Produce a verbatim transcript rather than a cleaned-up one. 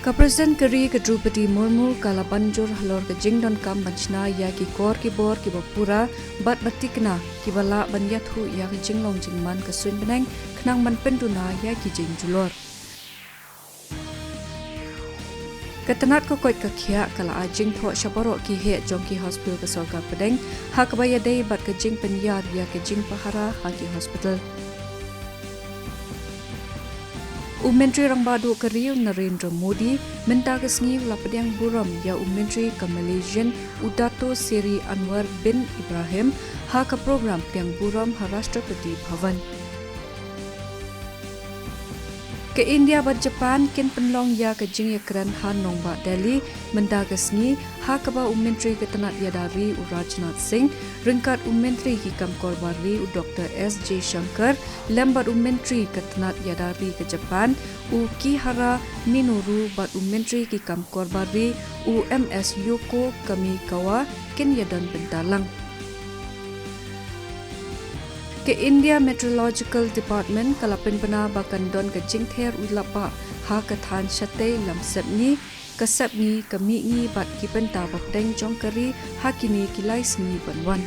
Ka President ka ri ka Droupadi Murmu ka la ban jur halor ka jingdonkam ban shna ia ki kor ki bor kiba pura bad ba thikna kiba lah ban iathuh ia ka jinglong jingman ka suiñbneng khnang ban pynduna ia ki jingjulor. Ka tnat ka koit ka khiah ka la ai jingthoh sha baroh ki heh jong ki hospital ka sorkar pdeng ha kaba iadei bad ka jingpyniar ia ka jingpahara ha ki hospital. U Myntri Rangbah Duh ka ri u Narendra Modi mynta ka sngi u la pdiang burom ia u Myntri ka Malaysian u Dato Seri Anwar bin Ibrahim ha ka prokram pdiang burom ha Rashtrapati Bhavan. Ka India bad Japan kin pynlong ia ka jingiakren ha nongbah Delhi mynta ka sngi ha kaba u Myntri ka tnat iada ri u Rajnath Singh ryngkat u Myntri ki kam kor bar ri u Dr S Jaishankar lem bad u Myntri ka tnat iada ri ka Japan u Kihara Minoru bad u Myntri ki kam kor bar ri u M S Yoko Kamikawa kin iadon bynta lang. Ka India Meteorological Department ka la pynbna ba kan don ka jingther u lapbah ha ka thain shatei lam sepngi, ka sepngi, ka mihngi bad ki bynta bapdeng jong ka ri ha kine ki lai sngi ban wan.